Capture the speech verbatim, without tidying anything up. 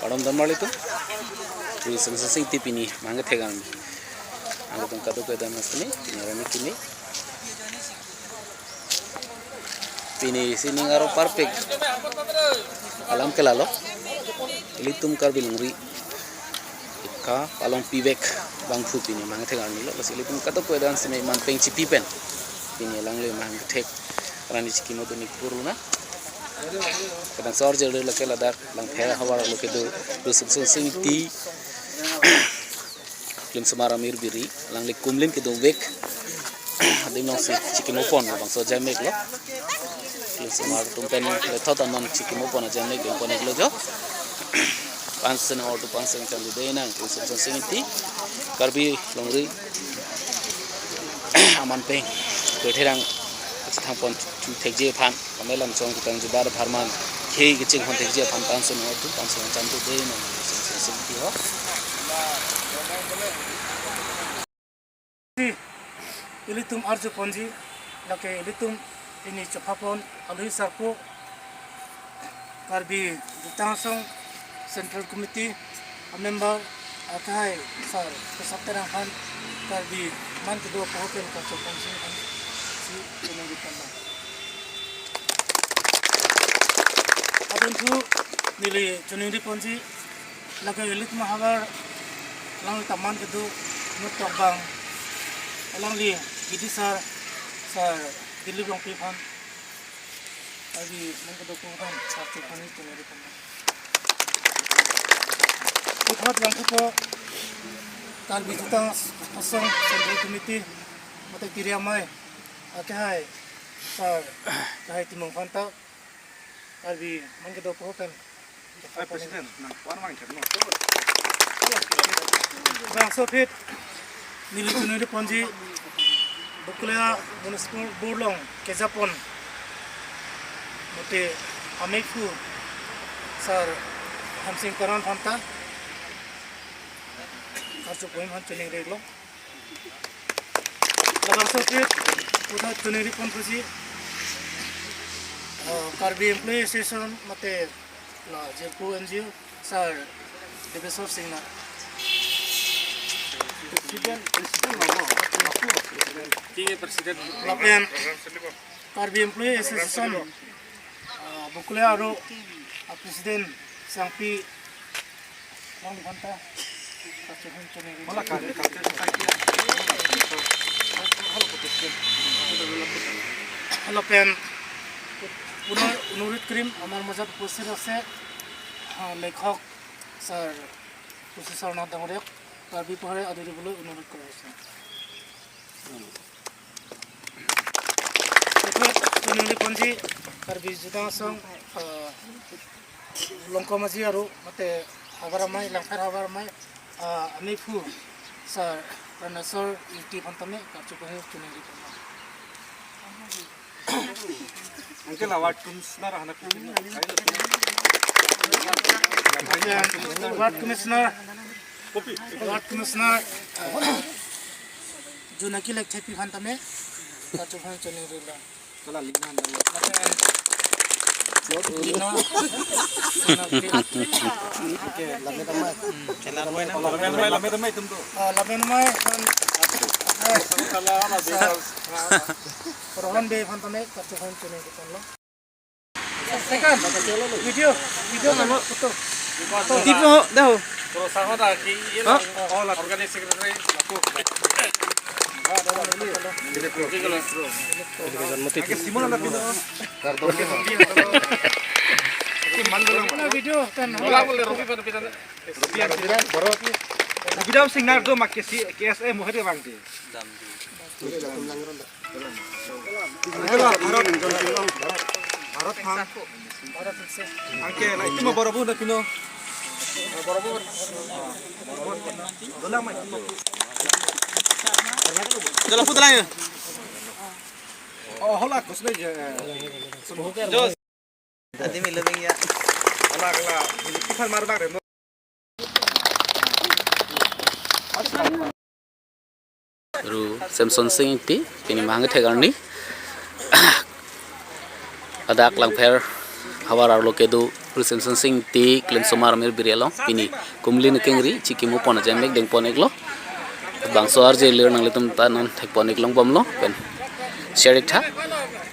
Kardom don marlitum. Ru Semson Sing Ingti pini mang kethek arni. Nanglitum kadokave dam nastini, pini arni kimi. Pini sining aro parpek alam ke lalo. Ilitum Karbi longri ika palong pivek abangphu pini mang kethek arni lo. Lasi ilitum kadokave dam sini manpeng chipi pen pini alangli mang kethek arni chikimo dun ik puruna. Kadang sor jel lake ladak Langpher havar lo kedo Ru Semson Sing Ingti. Lim semar amir biri, alangli kumlin kedovek. Adim alongsi chikimo pon, bangso ajai mek lo. Lim semar atum pen lethot anon chikimo pon ajai mek deng pon ik lo jo. Pansen ortu pansen chan dei nang, Ru Semson Sing Ingti. Karbi longri amanpeng. Kwe therang, thang pon chu thekji aphan. Kame lam song kutang jubar pharman. Khei kechinghon thekji aphan pansen ortu, pansen chan tu dei nang, Ru Semson Sing Ingti ho. Ilitum arju ponji, lake ilitum pini chopha pon, alui sarpo, Karbi Jutang Asong Central Committee a member, akai sar, Kesak Terang aphan, Karbi man kedo poho pen kachopon si an si choningri ponlo. Adunthu neli choningri ponji, lake ilitum havar alangli ta man kedo nuttok abang alangli G D sir, sir Dilip Rongpi aphan Karbi man kedo poho pen kachopon si choningri ponlo. Puthot langkhupo Karbi Jutang Asong Central Committee mate kiri amei akehai sar Kehai Timung aphan ta Karbi man kedo poho pen. Hai President, nang kuan mang kep no. Bangso aphi neli choningri ponji Bokolia Municipal Board along kejapon mate ameiphu sar Hemsing Teron aphan ta kachopon aphan choningri lo. Labangso aphi puthot choningri pon pusi, uh, Karbi Employee Association mate la jirpo N G O sar Debeswar Singnar. President, President, President. Lapen Karbi Employee Association, uh, Bokolia aro, uh, President Sangpi Rongphanta. Kachehun choningri. Mala Karbi Culture Society. Halo, President. Halo, pen. Puno onurodh korim, amar majat upasthit ase, uh, lekhok sar Tusi Sarnath dangoriak Karbi pahare aduri bolo onurodh kori ase. Puthot choningri ponji Karbi Jutang Asong, ah, Longkam Aji aro mate havar amei, Langpher havar amei, ah, ameiphu sar Raneswar Ingti aphan tame kachopon si choningri ponlo. Anke la ward commissioner ahana pi. Ward commissioner. Ward commissioner, uh, Junaki Lekthepi aphan tame kachopon si choningri lo. Kala lina dalo. Lina. Oke, lame damai. Lame damai, lame damai itum tu. Ah, lame damai aphan. Kala ana desa. Rohan Bey aphan tame kachopon si choningri ponlo. Second. Video, video, photo. Di po, daw. Terus ako na, ki, yun, Hah? All organizing secretary, ako. Video, kan. Wala, wala, Robi, pada, pada. Video sing nardo mak K S A mo hari bang di. Hala, Bharat, Bharat, Bharat, Bharat, Bharat. Anke, na, itum boro bu na pino. Boro bu. Dolang mai. Dolang pu dolang ya. Oh, hola, kusne je. Jos. Adi milo beng ya. Hola, hola. Ini kita mar bak re. Ru Semson Sing Ingti, pini mang kethek arni. Ladak Langpher havar arlo kedo Pru Semson Sing Ingti, Klensomar Mir Biri along pini kumli ne kengri chikimo pon ajamek dengpon iklo. Bangso arje lir nanglitum ta non thekpon ik longbomlo pen share ik tha.